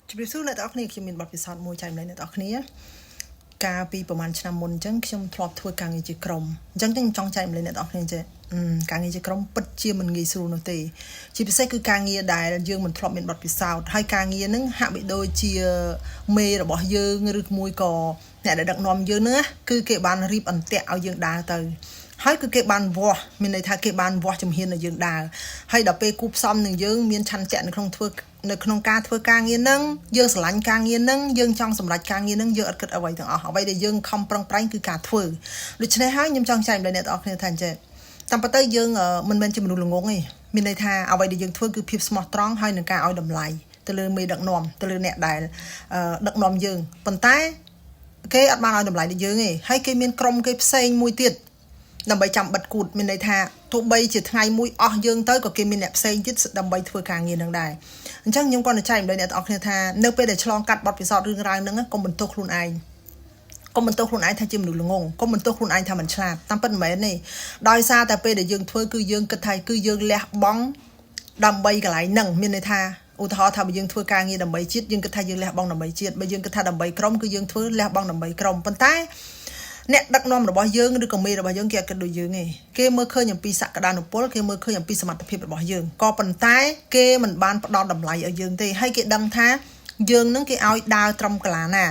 ជម្រាបសួរអ្នកទាំងអស់គ្នាខ្ញុំមានបទពិសោធន៍មួយចែករំលែកអ្នកទាំងអស់គ្នាកាលពីប្រហែលឆ្នាំមុនអញ្ចឹងខ្ញុំធ្លាប់ធ្វើការងារជាក្រុមអញ្ចឹងខ្ញុំចង់ចែករំលែកអ្នកទាំងអស់គ្នាចេះការងារជាក្រុមពិតជាមិនងាយស្រួលនោះទេជាពិសេសគឺការងារដែលយើងមិនធ្លាប់មានបទពិសោធន៍ហើយការងារហ្នឹងហាក់បីដូចជាមេរបស់យើងឬមួយក៏អ្នកដែលដឹកនាំយើងហ្នឹងគឺគេបានរៀបអន្ទាក់ឲ្យយើងដើរទៅហើយគឺគេបានវាស់មានន័យថាគេបានវាស់ជំហានឲ្យយើងដើរហើយដល់ពេលគូផ្សំនឹងយើងមានឆន្ទៈនៅក្នុងធ្វើនៅក្នុងការធ្វើការងារហ្នឹងយើងស្រឡាញ់ការងារហ្នឹងយើងចង់សម្រេចការងារហ្នឹងយើងអត់គិតអ្វីទាំងអស់អ្វីដែលយើងខំប្រឹងប្រែងគឺការធ្វើដូច្នេះហើយខ្ញុំចង់ចែករំលែកអ្នកទាំងអស់គ្នាថាអញ្ចឹងតាមពិតទៅយើងមិនមែនជាមនុស្សល្ងងទេមានន័យថាអ្វីដែលយើងធ្វើគឺភាពស្មោះត្រង់ហើយនឹងការឲ្យតម្លៃទៅលើមេដឹកនាំទៅលើអ្នកដែលដឹកនាំយើងប៉ុន្តែគេអត់បានឲ្យតម្លៃដល់យើងទេហើយគេមានក្រុមគេផ្សេងមួយទៀតដើម្បីចាំបិទគូតមានន័យថាទោះបីជាថ្ងៃមួយអស់យើងទៅក៏គេមានអ្នកផ្សេងទៀតដើម្បីធ្វើការងារនឹងដែរអញ្ចឹងខ្ញុំគាត់នឹងចែករំលែកអ្នកទាំងអស់គ្នាថានៅពេលដែលឆ្លងកាត់បទពិសោធន៍រឿងរ៉ាវហ្នឹងកុំបន្ទោសខ្លួនឯងកុំបន្ទោសខ្លួនឯងថាជាមនុស្សល្ងងកុំបន្ទោសខ្លួនឯងថាមិនឆ្លាតតាមពិតមិនមែនទេដោយសារតែពេលដែលយើងធ្វើគឺយើងគិតថាគឺយើងលះបង់ដើម្បីកន្លែងហ្នឹងមានន័យថាឧទាហរណ៍ថាបើយើងធ្វើការងារដើម្បីជាតិយើងគិតថាយើងលះបង់ដើម្បីជាតិបើយើងគិតថាដើម្បីក្រុមគឺយើងធ្វើលះបង់ដើម្បីក្រុមប៉ុន្តែអ្នកដឹកនាំរបស់យើងឬក៏មេរបស់យើងគេអត់គិតដូចយើងទេគេមើលឃើញអំពីសក្តានុពលគេមើលឃើញអំពីសមត្ថភាពរបស់យើងក៏ប៉ុន្តែគេមិនបានផ្ដល់តម្លៃឲ្យយើងទេហើយគេដឹងថាយើងនឹងគេឲ្យដើរត្រឹមកលាណា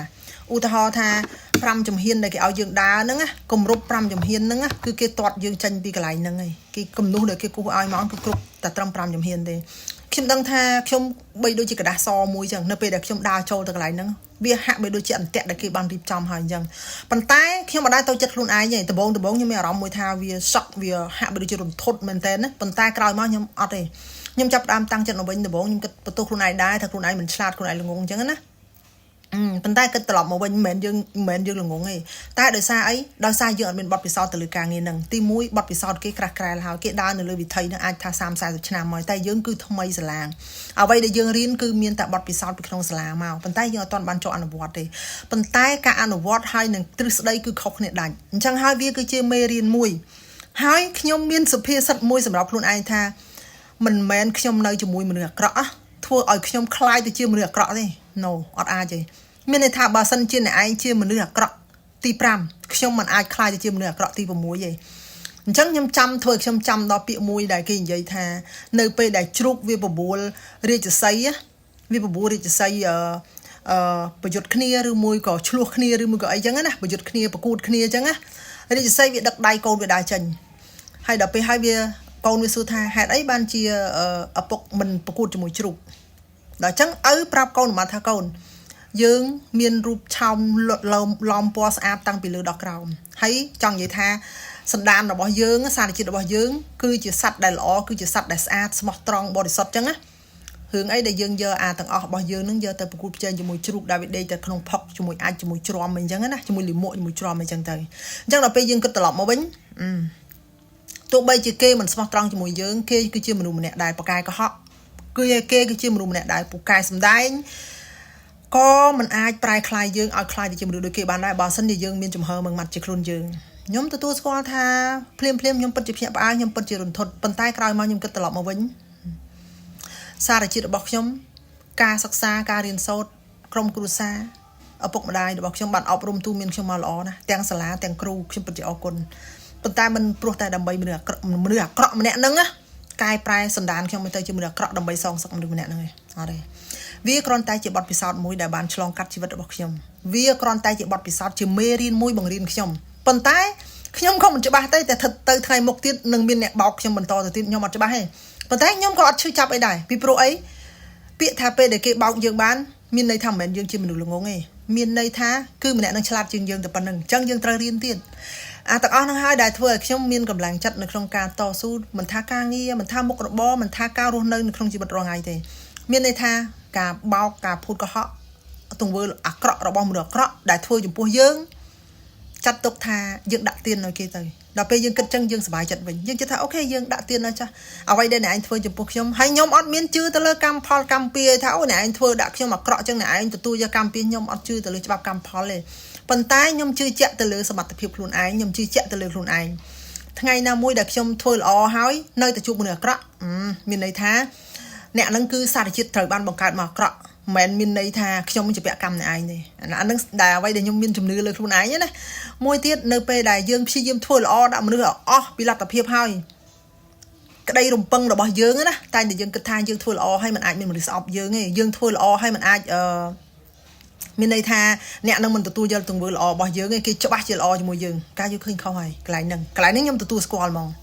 ឧទាហរណ៍ថា5ជំហានដែលគេឲ្យយើងដើរហ្នឹងគម្រប់5ជំហានហ្នឹងគឺគេទាត់យើងចេញពីកន្លែងហ្នឹងឯងគេគំនូសដែលគេគូសឲ្យមកគឺគ្រប់តែត្រឹម5ជំហានទេខ្ញុំដឹងថាខ្ញុំបីដូចជាក្រដាសសមួយចឹងនៅពេលដែលខ្ញុំដើរចូលទៅកន្លែងហ្នឹងវាហាក់បីដូចជាអន្ទាក់ដែលគេបានរៀបចំហើយអញ្ចឹងប៉ុន្តែខ្ញុំមិនដែលទៅចិត្តខ្លួនឯងទេដំបូងខ្ញុំមានអារម្មណ៍មួយថាវាសក់វាហាក់បីដូចជារន្ធត់មែនតើណាប៉ុន្តែក្រោយមកខ្ញុំអត់ទេខ្ញុំចាប់ផ្ដើមតាំងចិត្តមកវិញដំបូងខ្ញុំគិតបន្ទោសខ្លួនឯងដែរថាខ្លួនឯងមិនឆ្លាតខ្លួនឯងល្ងងអញ្ចឹងណាប៉ុន្តែគិតត្រឡប់មកវិញមិនមែនយើងមិនមែនយើងល្ងងទេតែដោយសារអីដោយសារយើងអត់មានបទពិសោធន៍ទៅលើការងារហ្នឹងទី1បទពិសោធន៍គេក្រាស់ក្រែលហើយគេដើរនៅលើវិថីហ្នឹងអាចថា30 40ឆ្នាំហើយតែយើងគឺថ្មីសាឡាងអ្វីដែលយើងរៀនគឺមានតែបទពិសោធន៍ពីក្នុងសាលាមកប៉ុន្តែយើងអត់ទាន់បានចូលអនុវត្តទេប៉ុន្តែការអនុវត្តហើយនឹងទ្រឹស្ដីគឺខុសគ្នាដាច់អញ្ចឹងហើយវាគឺជាមេរៀនមួយហើយខ្ញុំមានសុភាសិតមួយសម្រាប់ខ្លួនឯងថាមិនមែនខ្ញុំនៅជាមួយមនុស្សអាក្រក់ធ្វើឲ្យខ្ញុំคล้ายទៅជាមនុស្សអាក្រក់ទេ No អត់អាចទេមានន័យថាបើសិនជាអ្នកឯងជាមនុស្សអាក្រក់ទី5ខ្ញុំមិនអាចក្លាយទៅជាមនុស្សអាក្រក់ទី6ទេអញ្ចឹងខ្ញុំចាំធ្វើខ្ញុំចាំដល់ពាក្យមួយដែលគេនិយាយថានៅពេលដែលជ្រូកវាបបួលរាជសីវាបបួលរាជសីអឺអឺប្រយុទ្ធគ្នាឬមួយក៏ឆ្លោះគ្នាឬមួយក៏អីចឹងណាប្រយុទ្ធគ្នាប្រកួតគ្នាចឹងណារាជសីវាដឹកដៃកូនវាដើរចេញហើយដល់ពេលហើយវាកូនវាសួរថាហេតុអីបានជាឪពុកមិនប្រកួតជាមួយជ្រូកដល់ចឹងឪប្រាប់កូនមកថាកូនយើងមានរូបឆោមឡោមពណ៌ស្អាតតាំងពីលើដល់ក្រោមហើយចង់និយាយថាសន្តានរបស់យើងសារជាតិរបស់យើងគឺជាសត្វដែលល្អគឺជាសត្វដែលស្អាតស្មោះត្រង់បរិសុទ្ធចឹងណារឿងអីដែលយើងយកអាទាំងអស់របស់យើងនឹងយកទៅប្រកួតប្រជែងជាមួយជ្រូកដែលវាដេកតែក្នុងផុកជាមួយអាចជាមួយជ្រាំអីចឹងណាជាមួយលិមួកជាមួយជ្រាំអីចឹងទៅអញ្ចឹងដល់ពេលយើងគិតត្រឡប់មកវិញទោះបីជាគេមិនស្មោះត្រង់ជាមួយយើងគេគឺជាមនុស្សម្នាក់ដែលប្រកែកុហកគឺគេគឺជាមនុស្សម្នាក់ដែលពូកែសំដែងក៏មិនអាចប្រែคล้ายយើងឲ្យคล้ายទៅជាមនុស្សដូចគេបានដែរបើសិនជាយើងមានចំហមឹងម៉ាត់ជាខ្លួនយើងខ្ញុំទទួលស្គាល់ថាភ្លាមភ្លាមខ្ញុំពិតជាភ្ញាក់ផ្អើលខ្ញុំពិតជារន្ធត់ប៉ុន្តែក្រោយមកខ្ញុំគិតត្រឡប់មកវិញសារជាតិរបស់ខ្ញុំការសិក្សាការរៀនសូត្រក្រុមគ្រួសារឪពុកម្ដាយរបស់ខ្ញុំបានអប់រំទូមានខ្ញុំមកល្អណាស់ទាំងសាលាទាំងគ្រូខ្ញុំពិតជាអរគុណប៉ុន្តែមិនព្រោះតែដើម្បីមនុស្សអាក្រក់មនុស្សអាក្រក់ម្នាក់ហ្នឹងណាកែប្រែសន្តានខ្ញុំទៅជាមនុស្សអាក្រក់ដើម្បីសងសឹកមនុស្សម្នាក់ហ្នឹងឯងអត់ទេវាគ្រាន់តែជាបទពិសោធន៍មួយដែលបានឆ្លងកាត់ជីវិតរបស់ខ្ញុំវាគ្រាន់តែជាបទពិសោធន៍ជាមេរៀនមួយបង្រៀនខ្ញុំប៉ុន្តែខ្ញុំក៏មិនច្បាស់ទេតែទៅថ្ងៃមុខទៀតនឹងមានអ្នកបោកខ្ញុំបន្តទៅទៀតខ្ញុំអត់ច្បាស់ទេប៉ុន្តែខ្ញុំក៏អត់ឈឺចាប់អីដែរពីព្រោះអីពាក្យថាពេលដែលគេបោកយើងបានមានន័យថាមិនមែនយើងជាមនុស្សល្ងងទេមានន័យថាគឺម្នាក់នឹងឆ្លាតជាងយើងតែប៉ុណ្្នឹងអញ្ចឹងយើងត្រូវរៀនទៀតអាទាំងអស់ហ្នឹងហើយដែលធ្វើឲ្យខ្ញុំមានកម្លាំងចិត្តនៅក្នុងការតស៊ូមិនថាការងារមិនថាមុខរបរមិនថាការរស់នៅនៅក្នុងជីវិតរាល់ថ្ងៃទេមានន័យថាការបោកការភូតកុហកទង្វើអាក្រក់របស់មនុស្សអាក្រក់ដែលធ្វើចំពោះយើងចាត់ទុកថាយើងដាក់ទៀនឲ្យគេទៅដល់ពេលយើងគិតចឹងយើងសប្បាយចិត្តវិញយើងគិតថាអូខេយើងដាក់ទៀនឲ្យចាស់អ្វីដែលអ្នកឯងធ្វើចំពោះខ្ញុំហើយខ្ញុំអត់មានជឿទៅលើកម្មផលកម្មពៀថាអូអ្នកឯងធ្វើដាក់ខ្ញុំអាក្រក់ចឹងអ្នកឯងទទួលយកកម្មពៀខ្ញុំអត់ជឿទៅលើច្បាប់កម្មផលទេប៉ុន្តែខ្ញុំជឿជាក់ទៅលើសមត្ថភាពខ្លួនឯងខ្ញុំជឿជាក់ទៅលើខ្លួនឯងថ្ងៃណាមួយដែលខ្ញុំធ្វើល្អហើយនៅតែជួបមនុស្សអាក្រក់មានន័យថាអ្នកនឹងគឺសារជាតិត្រូវបានបង្កើតមកអាក្រក់ មិនមានន័យថាខ្ញុំជាពាក់កម្មអ្នកឯងទេអាហ្នឹងដែលអ្វីដែលខ្ញុំមានជំនឿលើខ្លួនឯងណាមួយទៀតនៅពេលដែលយើងព្យាយាមធ្វើល្អដាក់មនុស្សឲ្យអស់ពីលទ្ធភាពហើយក្តីរំពឹងរបស់យើងណាតែតែយើងគិតថាយើងធ្វើល្អហើយมันអាចមានមនុស្សស្អប់យើងទេយើងធ្វើល្អហើយมันអាចអឺមានន័យថាអ្នកនឹងមិនទទួលយកទង្វើល្អរបស់យើងទេគេច្បាស់ជាល្អជាមួយយើងការយល់ឃើញខុសហើយកន្លែងហ្នឹងកន្លែងនេះខ្ញុំទទួលស្គាល់ហ្មង។